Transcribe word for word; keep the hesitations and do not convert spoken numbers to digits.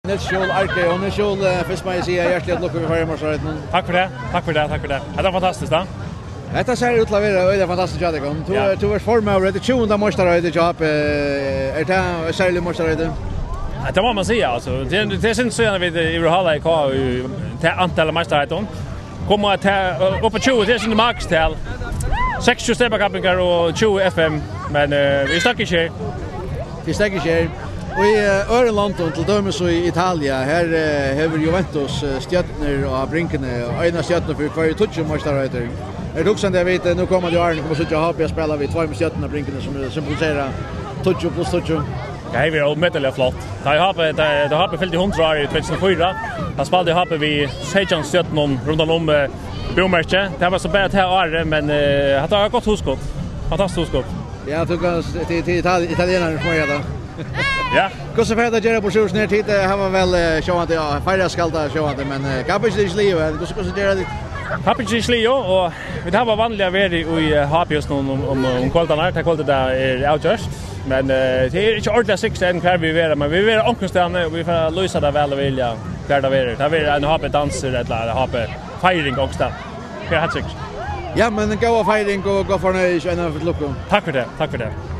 Niels Skjold Arke, og Niels Skjold, eh, fyrst má eg siga hjartaliga til lukku við Føroyameistaraheitið. Takk fyri tað, takk fyri tað, takk fyri tað. Hetta var fantastiskt, tá. Hetta sær út til at vera øgiliga fantastiskt hjá tykkum. Tú, ja, ert, tú ert formaður, hetta er tjúgunda meistaraheitið hjá H B, er tað eitt serligt meistaraheiti? Ja, tað má man siga, altso. Tað, tað er synd, síðan vit, eh, yvirhálaðu K K í tað antal meistaraheitið. Koma at ta, eh, upp á tjúgu, tað er eitt sindur magiskt tal. Seksogtjúgu steypakappingar og tjúgu F M, men, eh, vit støkka ikki her. Vit støkka ikki her. Og í, eh, øðrum londum, til dømis í Italia, her, eh, hevur Juventus, eh, stjørnur á bringuni, og eina stjørnu fyri hvørjar tíggju meistaraheitið. Er tað hugsandi at vit, eh, nú komandi árini koma at síggja H B at spæla við tveimum stjørnum á bringuni, sum symbolisera tíggju pluss tíggju? Ja, hevði verið ómetaliga flott. Tá ið H B, tá, tá H B fylti hundrað ár í tvey túsund og fýra, tá spældi H B við seytjan stjørnum rundan um, eh, búmerkið. Tað var so bara tað árið, men, eh, hatta var eitt gott hugskot. Fantastiskt hugskot. Ja, tú kanst, til, til Itali-, italienarar, sum eiga tað. Ja. Hvussu fer tað at gera burturúr her? Tit, eh, hava væl, eh, sjálvandi, ja, feirað skal tað sjálvandi, men, eh, kappingin er ikki liðug enn. Hvussu, hvussu gera tit? Kappingin er ikki liðug, og vit hava vanliga verið í, eh, H B-húsinum um, um, um kvøldarnar. Tað kvøldið tað er avgjørt. Men, eh, tað er ikki ordiliga sikkurt enn, hvar vit verða, men vit verða onkrastaðni, og vit fara at lýsa tað væl og virðiliga, hvar tað verður. Tað verður ein H B-dansur ella ein H B-feiring onkrastaðni. Tað er heilt sikkurt. Ja, men góða feiring og gott fornøy, og enn eina ferð til lukku. Takk fyri tað, takk fyri tað.